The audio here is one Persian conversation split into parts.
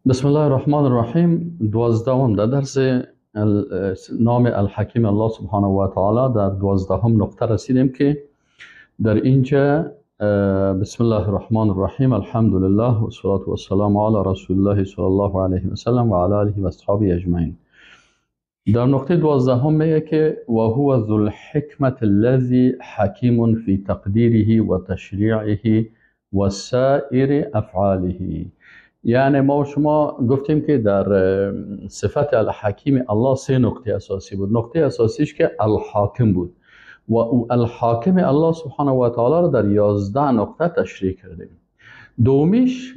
بسم الله الرحمن الرحیم. 12 در درس نام الحکیم الله سبحانه و تعالی در 12 نقطه رسیدیم که در اینجا بسم الله الرحمن الرحیم، الحمد لله و الصلاة و السلام علی رسول الله صلی الله علیه و سلم و علی آله و اصحابه اجمعین. در نقطه 12 میگه که و هو ذو الحکمت الذی حکیم فی تقدیره و تشریعه و سایر افعاله. یعنی ما و شما گفتیم که در صفت الحکیم الله سه نقطه اساسی بود. نقطه اساسیش که الحاکم بود و الحاکم الله سبحانه و تعالی را در 11 نقطه تشریح کردیم. دومیش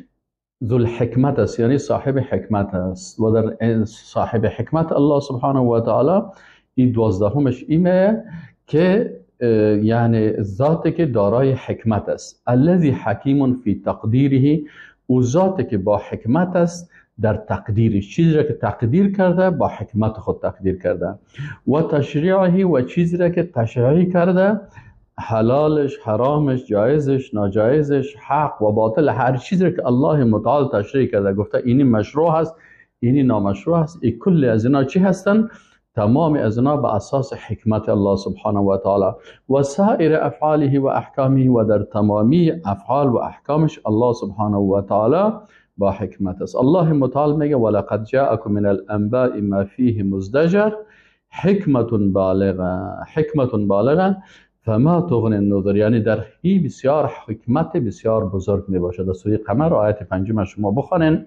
ذو الحکمت است، یعنی صاحب حکمت است و در صاحب حکمت الله سبحانه و تعالی این 12 اینه که یعنی ذاتی که دارای حکمت است. الذی حکیم فی تقدیره، او ذاتی که با حکمت است در تقدیرش، چیزی را که تقدیر کرده با حکمت خود تقدیر کرده، و تشریعه، و چیزی را که تشریع کرده، حلالش، حرامش، جایزش، ناجایزش، حق و باطل، هر چیزی را که الله متعال تشریع کرده، گفته اینی مشروع هست، اینی نامشروع هست، این کل از اینا چی هستن؟ تمام از اینا به اساس حکمت الله سبحانه و تعالی. و سایر افعاله و احکامه، و در تمامی افعال و احکامش الله سبحانه و تعالی با حکمت است. الله متعال میگه ولقد جاءکم من الانباء ما فیه مزدجر حکمت بالغه، حکمت بالغه فما تغنی النذر، یعنی در هی بسیار حکمت بسیار بزرگ می باشد. در سوره قمر آیت 5 شما بخوانین.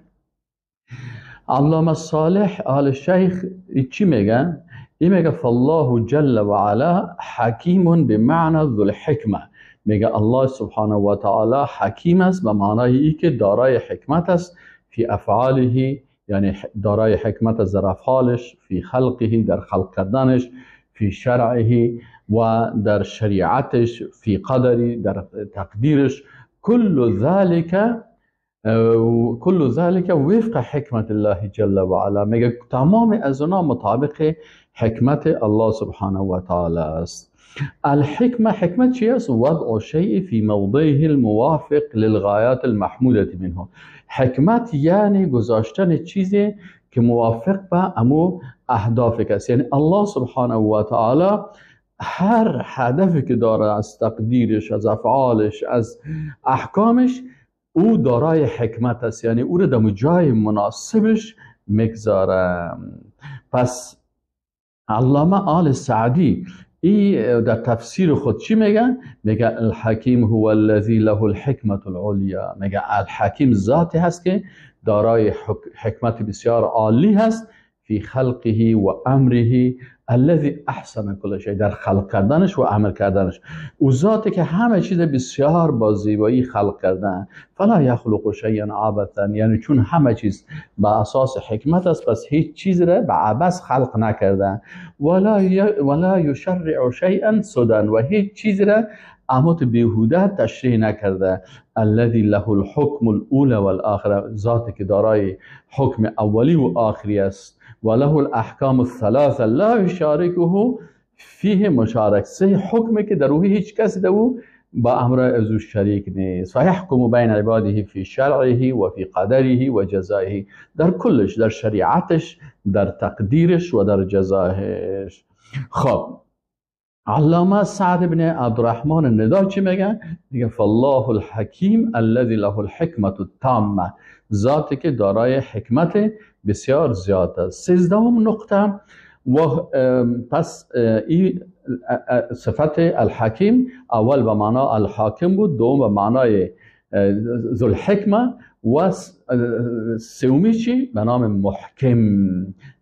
علامه صالح آل شیخ چی میگه؟ این میگه فالله جل و علا حکیم بمعنی ذو الحکمه. میگه الله سبحانه و تعالی حکیم است به معنای ای که دارای حکمت است، فی افعاله، یعنی دارای حکمت است در افعالش، فی خلقه، در خلق کردنش، فی شرعه و در شریعتش، فی قدری، در تقدیرش. کل ذلك وفق حکمت الله جل و علا. میگه تمام از اونا مطابق حکمت الله سبحانه و تعالی است. الحکمه، حکمت چی است؟ وضع شیء فی موضعه الموافق للغایات المحموده منه. حکمت یعنی گذاشتن چیزی که موافق به امو اهداف است. یعنی الله سبحانه و تعالی هر هدفی که داره از تقدیرش، از افعالش، از احکامش، او دارای حکمت است، یعنی او را در جای مناسبش میگذاره. پس علامه آل سعدی ای در تفسیر خود چی میگه؟ میگه الحکیم هو الذی له الحکمت العلیا. میگه الحکیم ذاتی هست که دارای حکمت بسیار عالی هست، فی خلقه و امره الذی احسن کل شیء، در خلق کردنش و امر کردنش. او ذاتی که همه چیز بسیار با زیبایی خلق کردن، فلا یخلق شیئا عبثا، یعنی چون همه چیز به اساس حکمت است، پس هیچ چیز را به عبث خلق نکردن. ولا یشرع شیئا سدى، و هیچ چیز را عمود بیهوده تشریح نکرده. الذی له الحکم الاولى والآخره، ذاتی که دارای حکم اولی و آخری است. و له الاحکام الثلاثه لا یشارکه فیه مشارک، سه حکمی که در او هیچ کسی در او با امر از او شریک نیست. فیحکم بین عباده فی شرعه و فی قدره و جزائه، در کلش، در شریعتش، در تقدیرش و در جزایش. خب علامه سعد بن عبدالرحمن الندا چی میگه؟ میگه فالله الحکیم الذی له الحکمت التامه، ذاتی که دارای حکمت بسیار زیاد است. 13 نقطه و پس این صفت الحکیم اول به معنا الحاکم بود، دوم به معنای ذو الحکمه، و سومی چی؟ به نام محکم.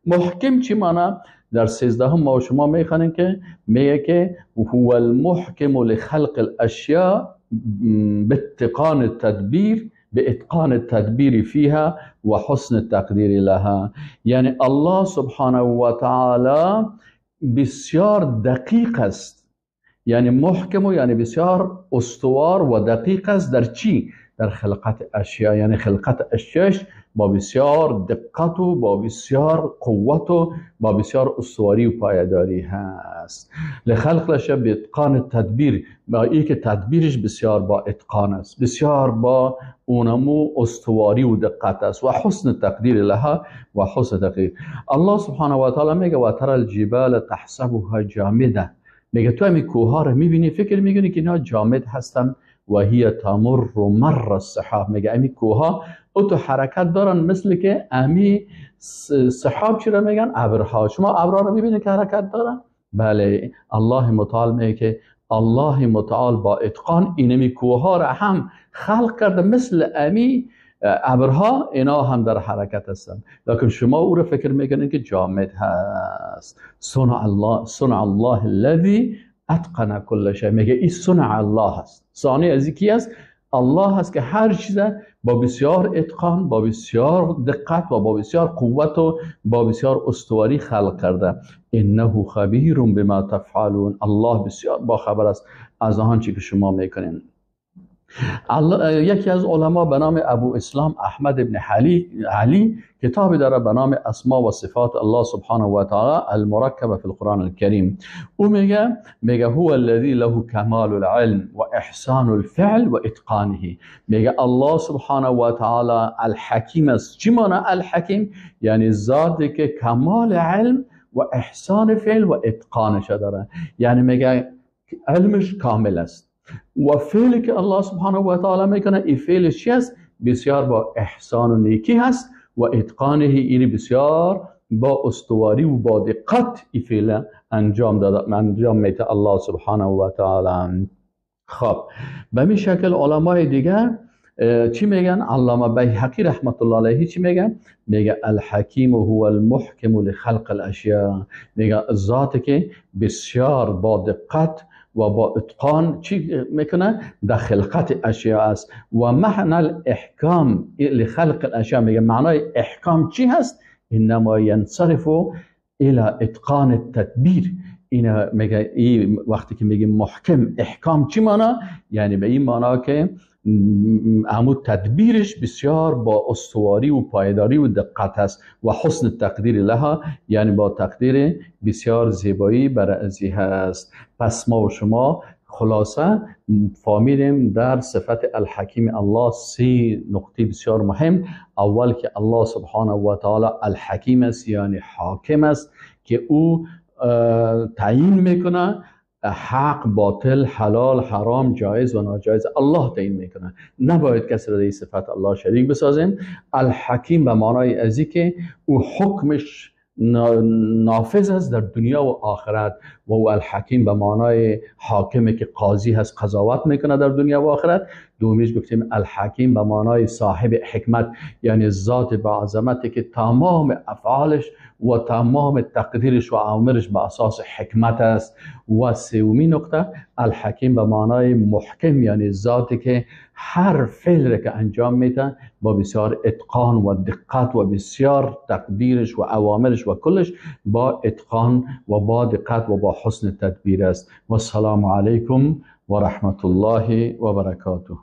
محکم چی معنا؟ در 13 ما و شما میخوانیم که میگه که هو المحکم لخلق الاشیاء باتقان التدبیر، باتقان التدبیر فيها و حسن التقدیر لها. یعنی الله سبحانه و تعالی بسیار دقیق است، یعنی محکم و یعنی بسیار استوار و دقیق است در چی؟ در خلقت اشیاء، یعنی خلقت اشیاءش با بسیار دقت و با بسیار قوت و با بسیار استواری و پایداری هست. لخلق لشه به اتقان تدبیر، با ای که تدبیرش بسیار با اتقان است، بسیار با اونمو استواری و دقت است. و حسن تقدیر لها و حسن تقدیر. الله سبحانه و تعالی میگه و تر الجبال تحسبها جامده، میگه تو همی کوه ها رو میبینی فکر میکنی که اینا جامد هستن، و هی تمر مر السحاب، میگه امی کوه ها او تو حرکت دارن مثل که امی سحاب چی رو میگن؟ ابرها. شما ابرها رو میبینید که حرکت دارن؟ بله، الله متعال میگه که الله متعال با اتقان اینمی کوه ها رو هم خلق کرده مثل امی ابرها، اینا هم در حرکت هستن، لکن شما او رو فکر میکنید که جامد هست. صنع الله، صنع الله الذی اتقن کل شیء، میگه این صنع الله هست، صانع از کی است؟ الله هست که هر چیز با بسیار اتقان، با بسیار دقت و با بسیار قوت و با بسیار استواری خلق کرده. انه خبیر بما تفعلون، الله بسیار با خبر است از آنچه که شما میکنین. یکی از علما به نام ابو اسلام احمد ابن علی کتابی داره به نام اسما و صفات الله سبحانه و تعالی المرکبه فی القرآن الکریم. او میگه هو الذی له کمال العلم و احسان الفعل و اتقانه. میگه الله سبحانه و تعالی الحکیم است. چی معنی الحکیم؟ یعنی ذاتی که کمال علم و احسان فعل و اتقانش داره. یعنی میگه علمش کامل است و فعلی که الله سبحانه و تعالی میکنه این فعل چی است؟ بسیار با احسان و نیکی هست و اتقانه، اینی بسیار با استواری و با دقت این فعل انجام میده الله سبحانه و تعالی. خب به می شکل علمای دیگر چی میگن؟ علامه بیهقی رحمت الله علیه چی میگن؟ میگه الحکیم هو المحکم لخلق الاشیاء. میگه ذاتی که بسیار با دقت و با اتقان چی میکنه؟ در خلقت اشیاء است. و معنی الاحکام لخلق الاشیاء، میگه معنای احکام چی هست؟ انما ینصرف الى اتقان التدبیر. اینا میگه ای وقتی که میگه محکم احکام چی معنا؟ یعنی به این معنا که عمود تدبیرش بسیار با استواری و پایداری و دقت است و حسن تقدیر لها، یعنی با تقدیر بسیار زیبایی بر ازی هست. پس ما و شما خلاصه فهمیدیم در صفت الحکیم الله سه نقطه بسیار مهم. اول که الله سبحانه و تعالی الحکیم است، یعنی حاکم است که او تعیین میکنه حق، باطل، حلال، حرام، جایز و ناجایز، الله تعیین میکنه. نباید کسی را در صفت الله شریک بسازیم. الحکیم به معنای ازی که او حکمش نافذ است در دنیا و آخرت، و او الحکیم به معنای حاکمی که قاضی هست، قضاوت میکنه در دنیا و آخرت. دومیش گفتیم الحکیم به معنای صاحب حکمت، یعنی ذات با عظمتی که تمام افعالش و تمام تقدیرش و اوامرش به اساس حکمت است. و سومی نقطه الحکیم به معنای محکم، یعنی ذاتی که هر فعل را که انجام میده با بسیار اتقان و دقت و بسیار تقدیرش و اوامرش و کلش با اتقان و با دقت و با حسن تدبیر است. و السلام علیکم و رحمت الله و برکاته.